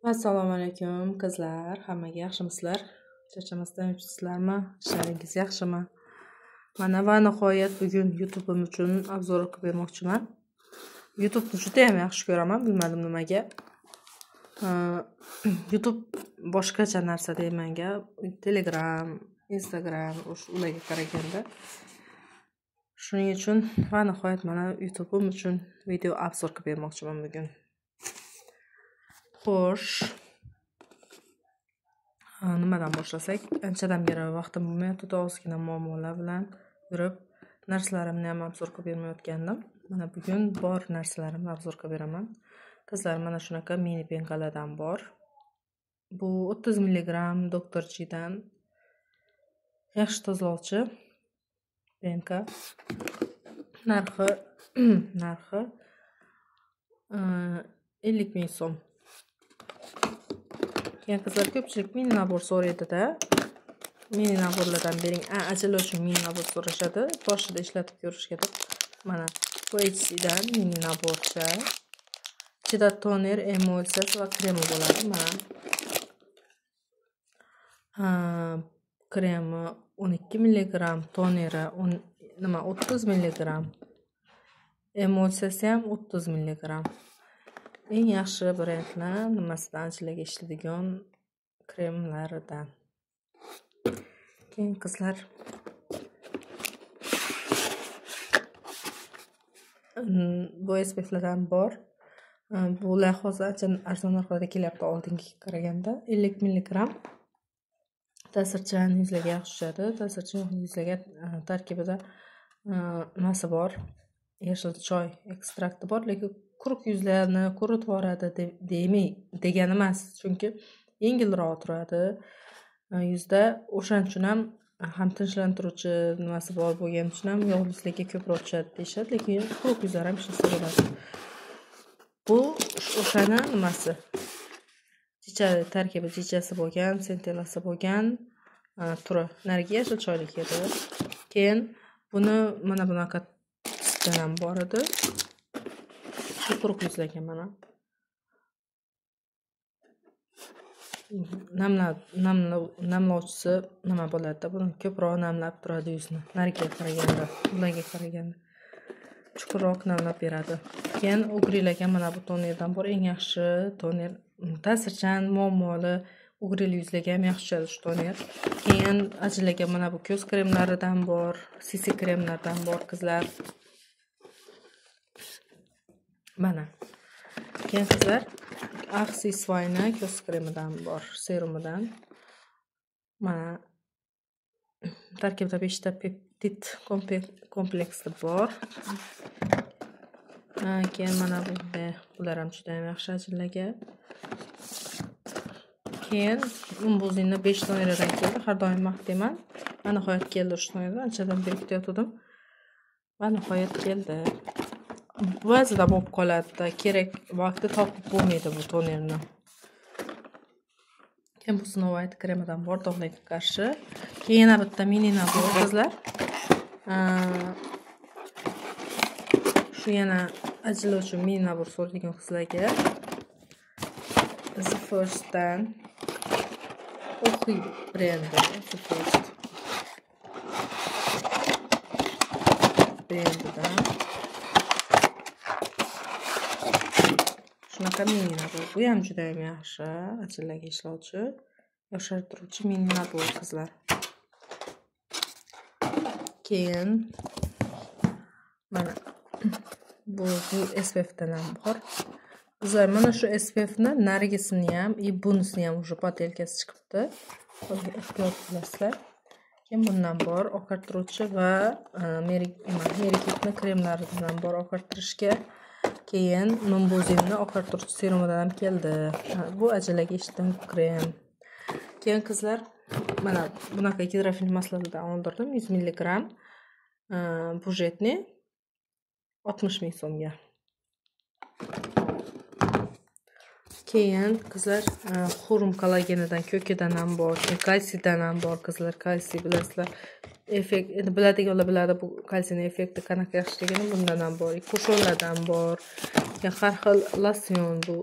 Assalomu alaykum qizlar, hammaga yaxshimisizlar? Charchamasdan yuribsizlarmi? Ishlaringiz yaxshimi? Mana va nihoyat bugun YouTube'im uchun obzor qilib bermoqchiman. YouTube'ni juda ham yaxshi ko'raman, bilmadim nimaga. YouTube boshqacha narsa deymanga, Telegram, Instagram ularga qaraganda. Shuning uchun va nihoyat mana YouTube'im uchun video obzor qilib bermoqchiman bugun. Xo'sh, nimadan boshlasak? Anchadan beri vaqtim bo'lmayapti, ozgina muammolar bilan yurib, narsalarimni ham obzor qilib bermayotgandim. Mana bugun bor narsalarimni obzor qilib beraman. Qizlar, mana shunaqa mini penkalardan bor. Bu 30 mg Dr. G'dan yaxshi tozalovchi penka. Narxi 50 ming so'm. Keyin qizlar, ko'pchilik mini nabor so'raydi-da. Mini naborlardan bering. Ajal uchun mini nabor so'rashadi. Boshida ishlatib ko'rishga deb. Mana bu HC'dan mini naborcha. Ichida toner, emulsiyasi va kremi bo'ladi. Mana kremi 12 mg, toneri 30 mg, emulsiyasi ham 30 mg. Eng yaxshi brendlar nimasidan sizlarga ishlaydigan kremlaridan. Keyin qizlar, bu SPFlardan bor. Bular hozir ancha arzon narxlarda kelyapti oldingiga qaraganda. 50 mg ta'sirchan yuzlarga yaxshi tushadi. Ta'sirchan yuzlarga tarkibida nimasi bor? Yashil choy ekstrakti bor, lekin quruq yuzlarni quritib yuboradi demay degani emas, chunki yengilroq turadi yuzda. O'shaning uchun ham tinchlantiruvchi nimasi bor bo'lgani uchun ham yog'li yuzlarga ko'proq tushadi deyishadi, lekin quruq yuzlar ham ishlatsa bo'ladi. Bu o'shani nimasi? Chicha tarkibi chichasi bo'lgan, sentelasi bo'lgan turi. Narigi yashil choylik edi. Keyin buni mana bunaqa ham bor edi. Shu quruq yuzlarga mana namlovchisi nima bo'ladi? Buni ko'proq namlab turadi yuzni. Nariga qaraganda, ularga qaraganda chuqurroq namlab beradi. Keyin ugrilarga mana bu tonerdan bor. Eng yaxshi toner, ta'sirchan, muammoli ugrili yuzlarga ham yaxshi tushadi shu toner. Keyin ajinlarga mana bu ko'z kremlaridan bor, CC kremlardan bor qizlar. Mana. Keyin qizlar, Axisvayna ko'z kremidan bor, serumidan. Mana tarkibida 5 ta peptid kompleksi bor. Keyin mana bular ham juda ham yaxshi ajinlarga. Keyin Umbuzinni 5 toneradan keldi. Har doim maqtayman. Mana nihoyat keldi shu tonerdan. Anchadan beri kutayotgandim. Va nihoyat keldi. Ba'zida bo'lib qoladi, kerak vaqtda topib bo'lmaydi bu tonerni. Keyin bu Snow White kremidan bor dog'larga qarshi. Keyin yana bitta mini nabor qizlar. Shu yana ajinlar uchun mini nabor so'raydigan qizlarga The First'dan Ohi brendi, The First brendidan shunaqa mini nabor. Bu ham juda ham yaxshi, ajinlarga ishlovchi, yoshartiruvchi mini nabor qizlar. Keyin mana bu SPF'dan ham bor. Qizlar, mana shu SPF'ni narigisini ham, bunisini ham уже potelkasi chiqibdi. Hozir ehtiyot qilasizlar. Keyin bundan bor oqartiruvchi va Merikitni kremlaridan ham bor oqartirishga. Keyin Numbuzinni oqartiruvchi serumidan ham keldi. Bu ajalaga ishlatgan krem. Keyin qizlar, mana bunaqa gidrofil masladan oldirdim, 100 mg bujetni 60 ming so'mga. Keyin qizlar, xurum kollagenidan, ko'kidan ham bor, kalsiydan ham bor qizlar. Kalsiy bilasizlar, effekt endi biladiganlar biladi bu kalsiyning effekti qanaqa yaxshiligini. Bundan ham bor, qo'shonlardan bor. Har xil losyon, bu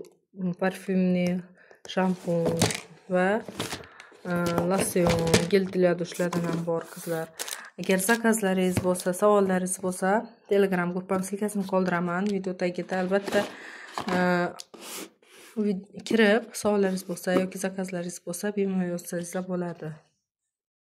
parfyumli Shampun va losyon, гель для душ lardan ham bor, qizlar. Agar zakazlaringiz bo'lsa, savollaringiz bo'lsa, Telegram gruppam ссылка sini qoldiraman video tagida. Albatta kirib, savollaringiz bo'lsa yoki zakazlaringiz bo'lsa, bemalol yozsangizlar bo'ladi.